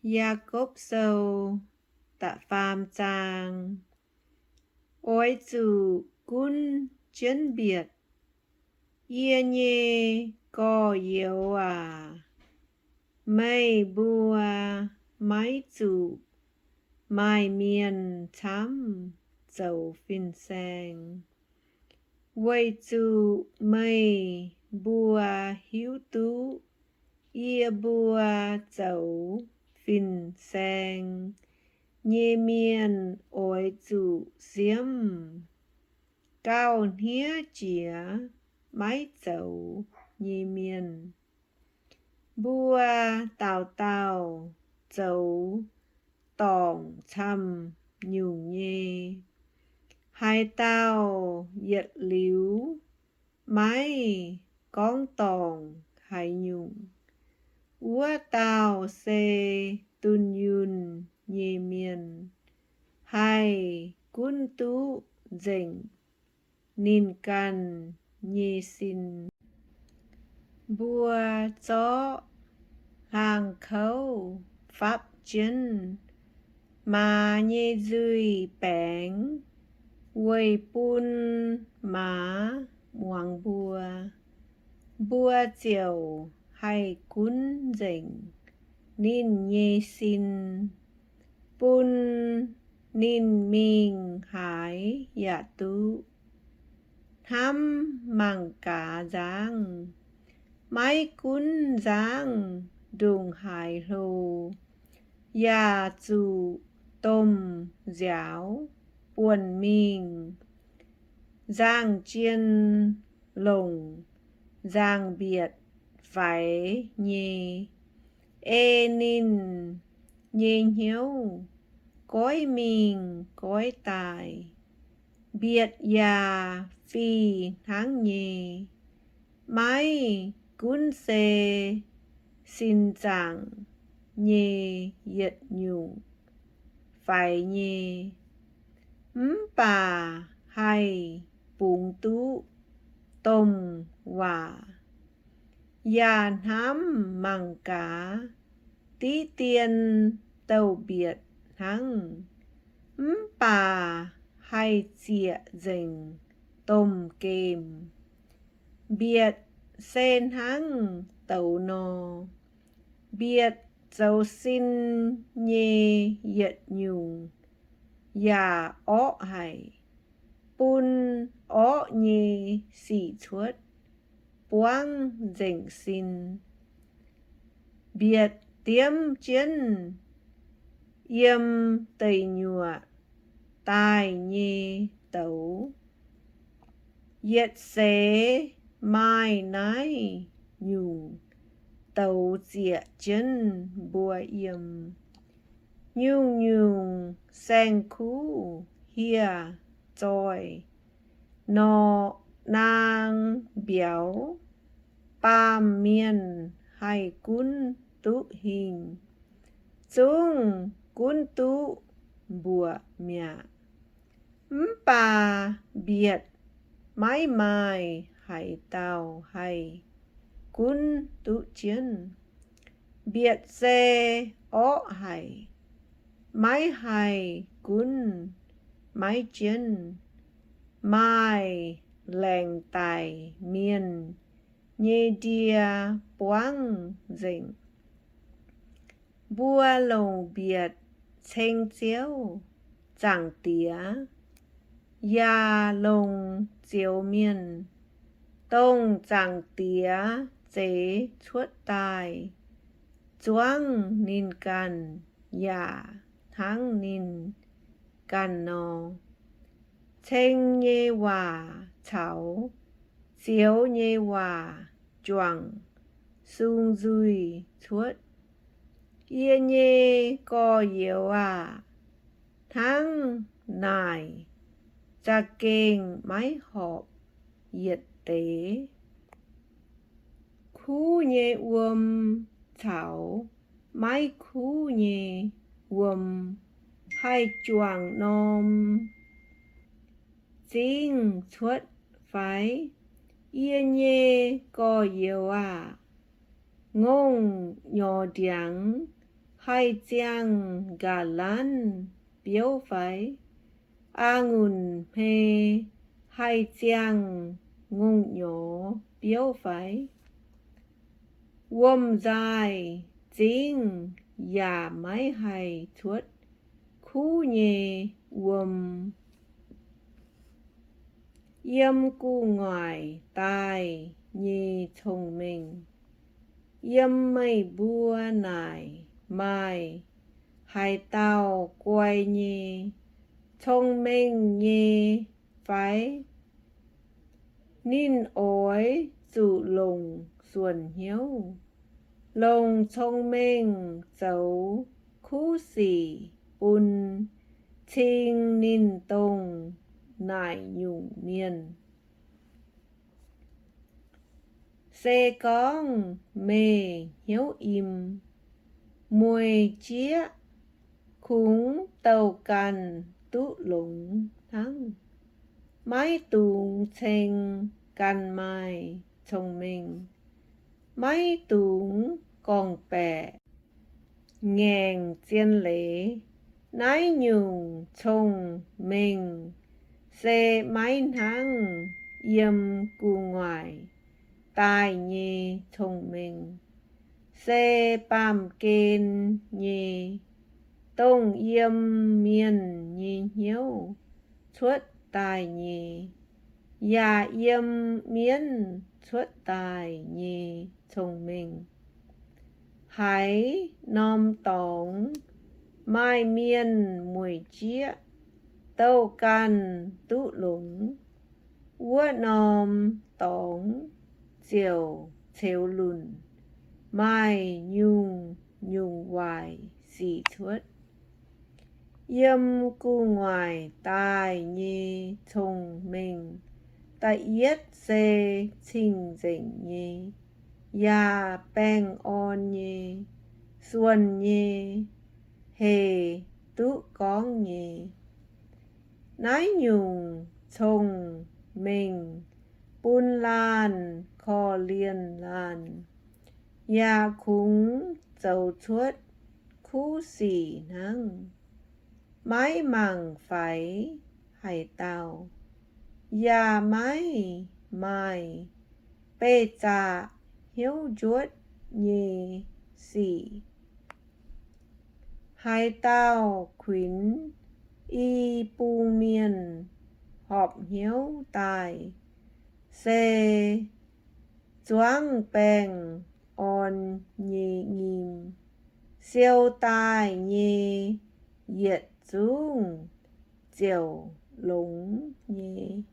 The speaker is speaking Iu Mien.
Yaagorpc Sou da'faam zaang. Oix zuqc gunv jienv mbietc. Yie nyei gorx-youz aac, meih mbuo maiv zuqc maaih mienh camv zoux fin-saeng, weic zuqc meih mbuo hiuv duqv yie mbuo zoux fin-saeng nyei mienh oix zuqc siemv, gauh hniev jiex maiv zoux nyei mienh. Mbuo dauh dauh zoux dorngc camv-nyungc nyei. Haaix dauh yietc liuz maiv gorngv dorngc haaix nyungc, wuov dauh se dunh yunh nyei mienh, haih gunv duqv nzengc ninh ganh nyei sin. Mbuo zorqv hlaang kouv fapv jienv maaz nyei nzuih baengx weic bun maaz muangx mbuo. Mbuo ziouc haih gunv nzengc ninh nyei sin, bun ninh mingh haaix yaac duqv hnamv mangc gaax nzangv. Maiv gunv nzangv ndongc haaix hlo, yaac zuqc domh nziaaux buonc mingh. Nzangc-jien longc nzangc-mbietc faix nyei, ei ninh nyei hnyouv goiv mingh goiv daaih. Mbietc yaac fih hnangv nyei, maiv gunv se sin zaangc nyei yietc nyungc faix nyei, mv baac haih bungx duqv domh waac, yaac hnamv mangc gaax diqv dien douh mbietc hnangv, mv baac haih zieqc nzengc domh gemh. Mbietc se hnangv douz nor, mbietc zoux sin nyei yietc nyungc yaac orqv haic, bun orqv nyei sic cuotv buangv nzengc sin. Mbietc diemv jienv yiem deic nyuoqc daaih nyei douz. Yietc seix maaih naaiv nyungc douz zieqc jienv mbuo yiem. Nyungc-nyungc saeng-kuv hieh zoih norqc naang mbiauz, baamh mienh haih gunv duqv hingh, zungv gunv duqv mbuoqc mi'aqv. Mv baac mbietc maiv maaih haaix dauh haih gunv duqv jienv. Mbietc se orqv haic, maiv haih gunv maiv jienv, maaih laengz daic mienh nyei ndie buangv nzengc. Mbuo longc mbietc ceng Ziouv, Zaangc Diex, yaac longc zioux mienh, dongh Zaangc Diex zeix cuotv daaih, zuangv ninh ganh yaac hnangv ninh ganh nor. Ceng nyei waac caux zioux nyei waac juangc sung nzuih cuotv. Yie nyei gorx-youz aah! Hnangv naaic za'gengh maiv horpc yietc deix. Kuv nyei wuom caux maiv kuv nyei wuom haih juangc norm zingv cuotv fai? Yie nyei gorx-youz aah! Ngongh nyorx ndiangx haih ziangh nqa'hlanv biouv fai? A'ngunc hmei haih ziangh ngongh nyorx biouv fai? Wuom-nzaaih zingv yaac maiv haih cuotv kuv nyei wuom. Yiem gu'nguaaic daaih nyei cong-mengh. Yiem meih mbuo naaic maaih haaix dauh guai nyei, cong-mengh nyei fai? Ninh oix zuqc longc suonc hnyouv, longc cong-mengh zoux kuv sic bun cing ninh dongh naaic nyungc mienh. Se gorngv meih hnyouv im, mueic jieqv kungx douh ganh duqv longx hnangv. Maiv dungx ceng ganh maaih cong-mengh. Maiv dungx gorngv-baeqc ngaengc zien leiz. Naaiv nyungc cong-mengh se maiv hnangv yiem gu'nguaaic daaih nyei cong-mengh, se baamh gen nyei, dongh yiem mienh nyei hnyouv cuotv daaih nyei, yaac yiem mienv cuotv daaih nyei cong-mengh. Haaix norm dorngx maaih mienh mueic jieqv douh ganh duqv longx, wuov norm dorngx ziouc ceux lunc maaih nyungc-nyungc waaic sic cuotv. Yiem gu'nguaaic daaih nyei cong-mengh da'yietv se cing-nzengc nyei, yaac baengh orn nyei, suonc nyei, hec duqv gorngv nyei. Naaiv nyungc cong-mengh bun laanh korv-lienh laanh, yaac kungx zoux cuotv kuv sic hnangv. Maiv mangc faix haaix dauh, yaac maiv maaih beih zaqc hnyouv njuotv nyei sic. Haaix dauh kuinx i bung mienh horpc hnyouv daaih, se zuangv baengh orn nyei nyim. Siou daaih nyei yietc zungv ziouc longx nyei.